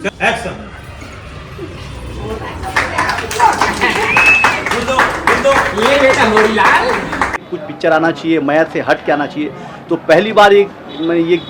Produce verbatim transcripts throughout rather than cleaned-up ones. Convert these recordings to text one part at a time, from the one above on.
Action. ये बेटा होरीलाल। कुछ पिक्चर आना चाहिए, मया से हट के आना चाहिए। तो पहली बार ये, मैं ये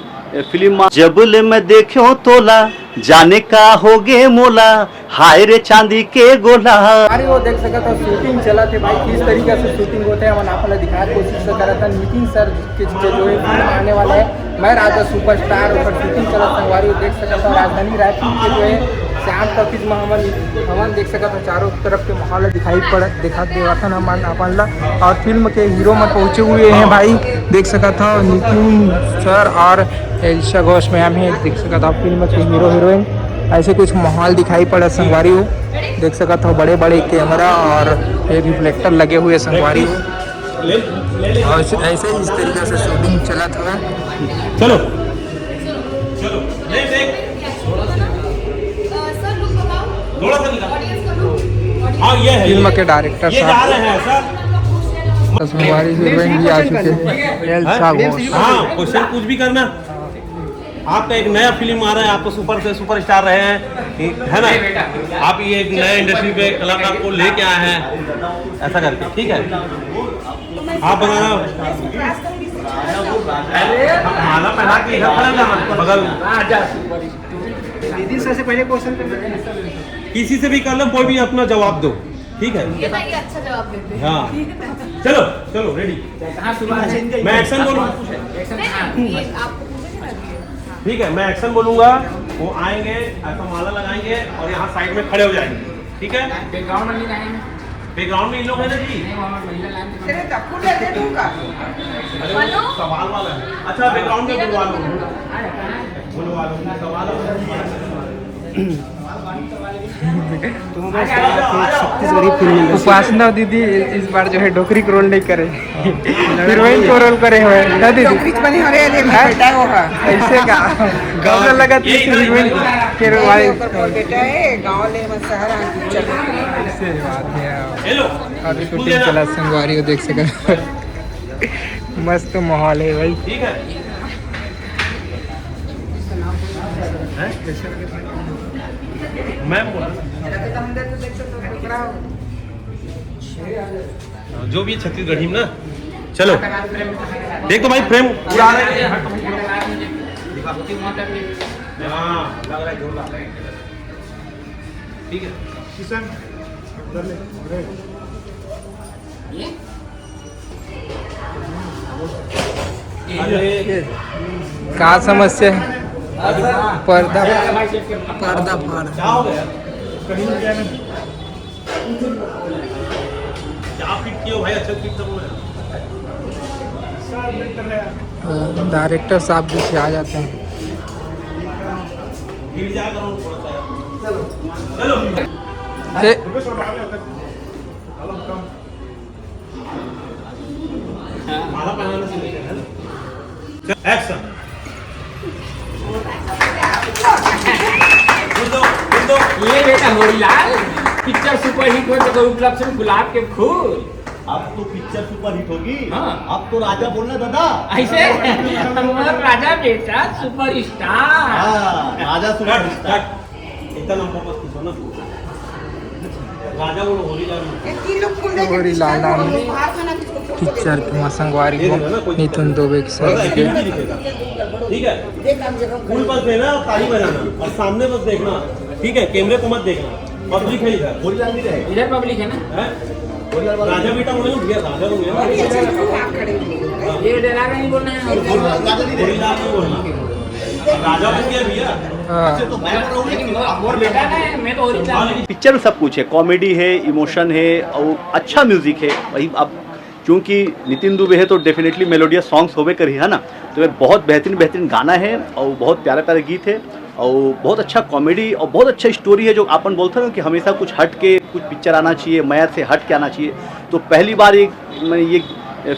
फिल्म में जब ले मैं देख्यो तोला, जाने का होगे मोला, हाय रे चांदी के गोला। अरे वो देख सकत हो शूटिंग चलत हे भाई, किस तरीका से शूटिंग होत हे, हमन आप ला दिखाए के कोशिश करत हन। नितिन सर के, के जो है फिल्म आने वाला है मैं राजा सुपरस्टार, ओकर शूटिंग चलत संगवारी हो देख सकत हो। राजधानी रायपुर के जो है श्याम टॉकीज में हमन हमन देख सकत हो चारों तरफ के माहौल दिखाई पड़ दिखा देवत हन हमन अपन ला। और फिल्म के हीरो मन पहुंचे हुए हैं भाई, देख सकत हो नितिन सर और एलिशा घोष मैम है, देख सकत हो फिल्म के हीरो हीरोइन। ऐसे कुछ माहौल दिखाई पड़ा संगवारी हो, देख सकत हो बड़े बड़े कैमरा और ये रिफ्लेक्टर लगे हुए संगवारी हो। और ऐसे ऐसे ही इस तरीके से शूटिंग चलत हवे। चलो, चलो, ले देख। थोड़ा सा निकाल। हाँ, ये है, फिल्म ये। के डायरेक्टर ये साहब। जा रहे हैं सर। तो संगवारी हीरोइन भी आ चुके हैं, एलिशा घोष। हाँ, क्वेश्चन कुछ भी करना। आपका एक नया फिल्म आ रहा है, आप तो सुपर से सुपरस्टार रहे हैं, है ना? आप ये एक नए इंडस्ट्री पे कलाकार को लेके आए हैं, ऐसा करके, ठीक है? आप बनाना। माला पहना के इधर खड़ा रहना, बगल। दीदी सर से पहले क्वेश्चन करना। किसी से भी कर लो, कोई भी अपना जवाब दो, ठीक है? ये भाई अच्छा जवाब देते हैं। हाँ। ठीक है। चलो, चलो, रेडी। मैं एक्शन बोलूँ। नहीं, नहीं, ये आपको पूछेंगे ना। ठीक है, मैं एक्शन बोलूंगा, वो आएंगे, ऐसा माला लगाएंगे और यहाँ साइड में खड़े हो जाएंगे, ठीक है? बैकग्राउंड में नहीं आएंगे। बैकग्राउंड में इन लोग हैं ना जी। नहीं, वहाँ महिला लाइन में। तेरे चप्पू ले दे दूंगा। अरे, वो सवाल वाला है। अच्छा, बैकग्राउंड में बुलवा लो, बुलवा लो, सवाल वाला है। Chhattisgarhi film industry. उपासना दीदी इस बार जो है डोकरी को रोल नहीं करे, हीरोइन को रोल करे हुए हैं ना दीदी? डोकरी बने हो रहे हैं, बेटा होगा। ऐसे का? गाँव लगा थी हीरोइन के रोल भाई। बेटा है, गाँव ले, शहर आ, चलो। सही बात है। और शूटिंग चला संगवारी हो, देख सकते हो। मस्त माहौल है भाई। ठीक है। मैं बोल, जो भी छत्तीसगढ़ी में ना, चलो देख तो भाई, फ्रेम पूरा आ रहा है। हाँ, लग रहा है जोरदार। ठीक है। किशन, उधर ले। का समस्या है? पर्दा, पर्दा फाड़। डायरेक्टर साहब भी आ जाते हैं। ए, माला पहनाने से लेकर, है ना? एक्शन। बोल दो, बोल दो। ये बेटा होरीलाल, पिक्चर सुपरहिट हो तो उपलब्ध से गुलाब के फूल। अब तो पिक्चर सुपरहिट होगी। हाँ। अब तो राजा बोलना दादा। ऐसे? हमारा राजा बेटा सुपरस्टार। हाँ, राजा सुपरस्टार। कट, कट। इतना लंबा मत खींचो ना। राजा बोलो, होरीलाल। ये तीन लोग फूल देके होरीलाल। बाहर खाना किसको, किसको पिक्चर के संगवारी हो, नितिन दुबे के साथ। ठीक है, फूल बस देना, ताली बजाना और सामने बस देखना, ठीक है, कैमरे को मत देखना। पब्लिक है इधर। होरीलाल भी रहे। इधर पब्लिक है ना? हैं? होरीलाल वाला राजा बेटा बोले ना भैया, राजा बोले ना। ये डरा के नहीं बोलना है। होरीलाल नहीं बोलना। राजा बन गया भैया। हाँ। अच्छा, तो मैं बोल रहा हूँ कि लेकिन वो, वो बेटा ना है, मैं तो होरीलाल। पिक्चर में सब कुछ है, कॉमेडी है, इमोशन है और अच्छा म्यूजिक है। वही अब क्योंकि नितिन दुबे है तो डेफिनेटली मेलोडियस सॉन्ग्स होबे करही, है ना? तो ये बहुत बेहतरीन बेहतरीन गाना है और बहुत प्यारा प्यारा गीत है और बहुत अच्छा कॉमेडी और बहुत अच्छा स्टोरी है। जो अपन बोलते हैं ना कि हमेशा कुछ हट के, कुछ पिक्चर आना चाहिए, मया से हट के आना चाहिए। तो पहली बार एक, मैं ये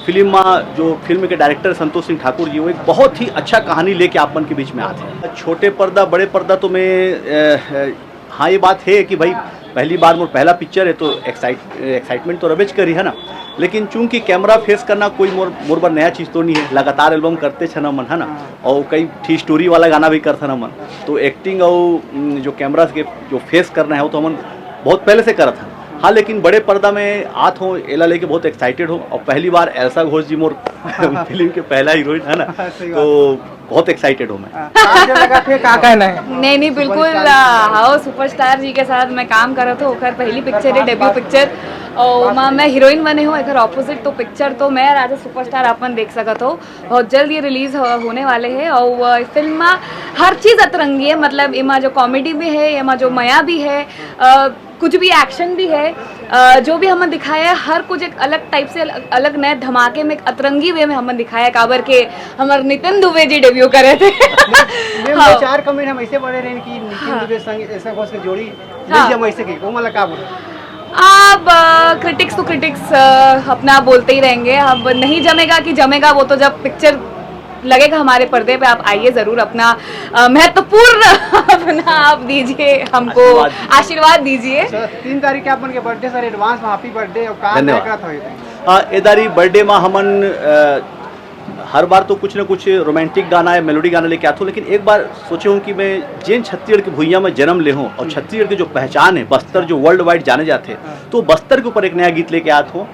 फिल्म में जो फिल्म के डायरेक्टर संतोष सिंह ठाकुर जी, वो एक बहुत ही अच्छा कहानी लेके आप मन के बीच में आते हैं। छोटे पर्दा बड़े पर्दा तो मैं, अ, अ, हाँ, ये बात है कि भाई पहली बार मोर पहला पिक्चर है, तो एक्साइट एक्साइटमेंट तो रबेच करी, है ना। लेकिन चूंकि कैमरा फेस करना कोई मोर मोर बर नया चीज़ तो नहीं है, लगातार एल्बम करते छन हमन, है ना। और कई ठी स्टोरी वाला गाना भी करथन हमन, तो एक्टिंग और उम, जो कैमरा के जो फेस करना है, वो तो हमन बहुत पहले से करत हन। हाँ, लेकिन बड़े पर्दा में आत हो, एला लेके बहुत एक्साइटेड हो। और पहली बार एल्सा घोष जी मोर फिल्म के पहला हीरोइन, है ना। सही बात। तो बहुत एक्साइटेड हूँ मैं। हाँ, आप जो लगा थे, का कहना है? नहीं, नहीं, बिल्कुल। सुपरस्टार। आ, हाँ, सुपरस्टार जी के साथ मैं काम करत हूँ, ओकर पहली पिक्चर है, डेब्यू पिक्चर। और माँ, मैं हीरोइन बने हूँ, एकर ऑपोजिट। तो पिक्चर तो मैं राजा सुपरस्टार अपन देख सकत हो, बहुत जल्द ये रिलीज हो, होने वाले है। और फिल्म में हर चीज अतरंगी है, मतलब एमा जो कॉमेडी भी है, एमा जो मया भी है, अ, कुछ भी एक्शन भी है, अ, जो भी हमन दिखाया है, हर कुछ एक अलग टाइप से, अलग, अलग नए धमाके में, एक अतरंगी वे में हमन दिखाया है। काबर के हमर नितिन दुबे जी डेब्यू करे थे। ये हाँ। दो चार कमेंट हम ऐसे पढ़े रहे कि नितिन हाँ। दुबे संग एल्सा घोष के जोड़ी हाँ। नहीं जम ऐसे की, वो मतलब का बोला? अब क्रिटिक्स तो क्रिटिक्स अपना बोलते ही रहेंगे। अब नहीं जमेगा कि जमेगा, वो तो जब पिक्चर लगेगा हमारे पर्दे पे, आप आइए जरूर, अपना अ, महत्वपूर्ण अपना आप दीजिए हमको, आशीर्वाद। आशीर्वाद दीजिए। सर, तीन तारीख के अपन के बर्थडे सर, एडवांस में हैप्पी बर्थडे। और का धन्यवाद। क्या था ये? अ, ए दारी बर्थडे में हमन अ, हर बार तो कुछ ना कुछ रोमांटिक गाना या मेलोडी गाना लेके आते हो, लेकिन एक बार सोचे हूँ कि मैं जेन छत्तीसगढ़ के भुइयां में जन्म ले हूँ और छत्तीसगढ़ की जो पहचान है बस्तर, जो वर्ल्ड वाइड जाने जाते हैं, तो बस्तर के ऊपर एक नया गीत लेके आते हो,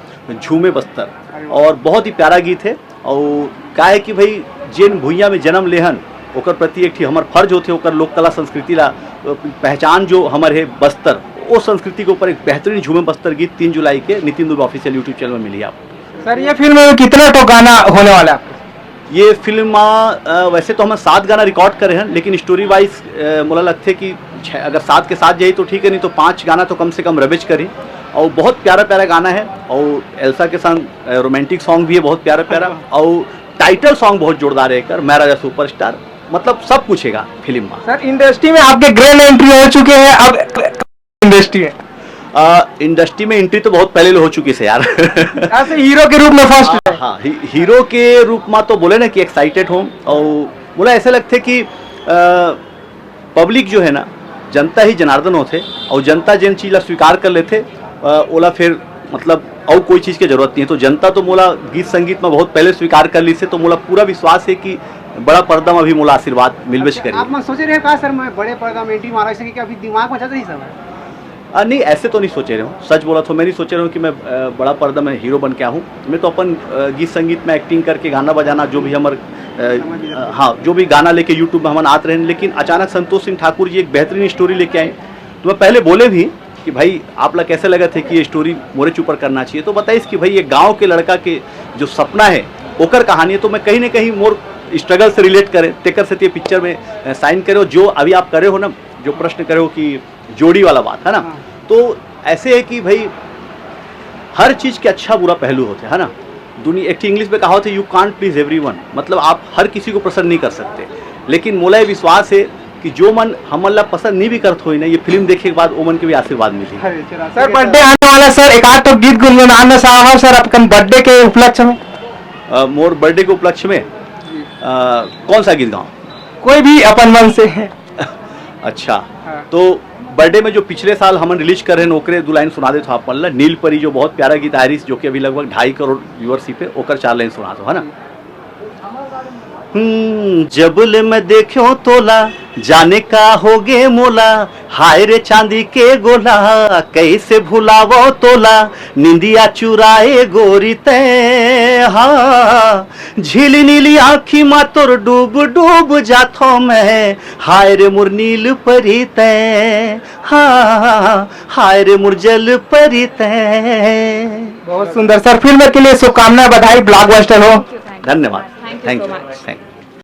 झूमे बस्तर। और बहुत ही प्यारा गीत है। और का है कि भाई, जेन भुइयां में जन्म लेहन, ओकर प्रति एक ठी हमर फर्ज होथे, ओकर लोक कला संस्कृति ला, पहचान जो हमर है बस्तर, ओ संस्कृति के ऊपर एक बेहतरीन झूमे बस्तर गीत तीन जुलाई के Nitin Dubey official YouTube channel में मिली आप। सर, ये फिल्म में कितना तो गाना होने वाला है? ये फिल्म में, अ, वैसे तो हम सात गाना रिकॉर्ड करे हैं, लेकिन स्टोरी वाइज, अ, मोला लगथे कि छः, अगर सात के साथ जाही तो ठीक है, नहीं तो पाँच गाना तो कम से कम रबेच करी। और बहुत प्यारा प्यारा गाना है, और एल्सा के संग, अ, रोमांटिक सॉन्ग भी है बहुत प्यारा प्यारा, और टाइटल सॉन्ग बहुत जोरदार है एकर, मैं राजा सुपरस्टार। मतलब सब कुछ हैगा फिल्म में। सर, इंडस्ट्री में आपके ग्रैंड एंट्री हो चुके हैं, अब इंडस्ट्री है? आ, इंडस्ट्री में एंट्री तो बहुत पहले हो चुकी है यार। ऐसे हीरो के रूप में फर्स्ट हाँ, है। हाँ, ही, हीरो के रूप में तो बोले ना कि एक्साइटेड हूँ, और बोला ऐसे लगते कि आ, पब्लिक जो है ना, जनता ही जनार्दन होथे, और जनता जेन चीज ला स्वीकार कर लेथे, अ, ओला फिर मतलब और कोई चीज के जरूरत नहीं है। तो जनता तो मोला गीत संगीत में बहुत पहले स्वीकार कर ली से, तो मोला पूरा विश्वास है कि बड़ा पर्दा में भी मोला आशीर्वाद मिलबे अच्छा, करी। आप मन सोचे रहे का सर, मैं बड़े पर्दा में एंट्री मारा, ऐसे कि अभी दिमाग में चल रही सर? आ, नहीं, ऐसे तो नहीं सोचे रहे हूँ। सच बोला तो मैं नहीं सोचे रहे हूँ कि मैं अ, बड़ा पर्दा में हीरो बन के आऊँ। मैं तो अपन अ, गीत संगीत में एक्टिंग करके गाना बजाना, जो भी हमर अ, अ, हाँ, जो भी गाना लेके यूट्यूब में हमन आत रहे, लेकिन अचानक संतोष सिंह ठाकुर जी एक बेहतरीन स्टोरी लेके आए। तो मैं पहले बोले भी कि भाई, आप ला कैसे लगत है कि ये स्टोरी मोरे ऊपर करना चाहिए, तो बताइस कि भाई, ये गांव के लड़का के जो सपना है, ओकर कहानी है। तो मैं कहीं ना कहीं मोर स्ट्रगल से रिलेट करे, तेकर से ये पिक्चर में साइन करे। और जो अभी आप करे हो ना, जो प्रश्न करे हो कि जोड़ी वाला बात है ना, हाँ। तो ऐसे है कि भाई, हर चीज के अच्छा बुरा पहलू होते हैं, है ना। दुनिया, एक इंग्लिश में कहावत है, "You can't please everyone", मतलब आप हर किसी को पसंद नहीं कर सकते। लेकिन मोला ये विश्वास है कि जो मन हमन ला पसंद नहीं भी करत होई ना, ये फिल्म देखे के बाद वो मन के भी आशीर्वाद मिली। अरे, चला, सर, ठीक है, बर्थडे सर। आने वाला सर, एक आध तो गीत गुनगुनाना चाहब सर, अपन बर्थडे के उपलक्ष्य में। अ, मोर बर्थडे के उपलक्ष्य में अ, कौन सा गीत गाऊं? कोई भी अपन मन से। अच्छा, हाँ। तो बर्थडे में जो पिछले साल हमन रिलीज करे हैं, ओकरे दू लाइन सुना देथों आप मन ला। नील परी जो बहुत प्यारा गीत आय रिहिस, जो कि अभी लगभग ढाई करोड़ व्यूअरशिप है, ओकर चार लाइन सुना दो, है ना? हम्म, जब ले मैं देख्यो तोला, जाने का होगे मोला, हाय रे चांदी के गोला, कैसे भुलावो तोला, निंदिया चुराए गोरी तैं, हाँ। झिली नीली आँखी मा तोर डूब डूब जाथों मैं, हाय रे मोर नील परी तैं, हाँ, हाय रे मोर जल परी तैं। बहुत सुंदर सर, फिल्म के लिए शुभकामनाएं, बधाई, ब्लॉकबस्टर हो। Thank you, thank you। धन्यवाद। Thank you Thank so you, much। Thank you।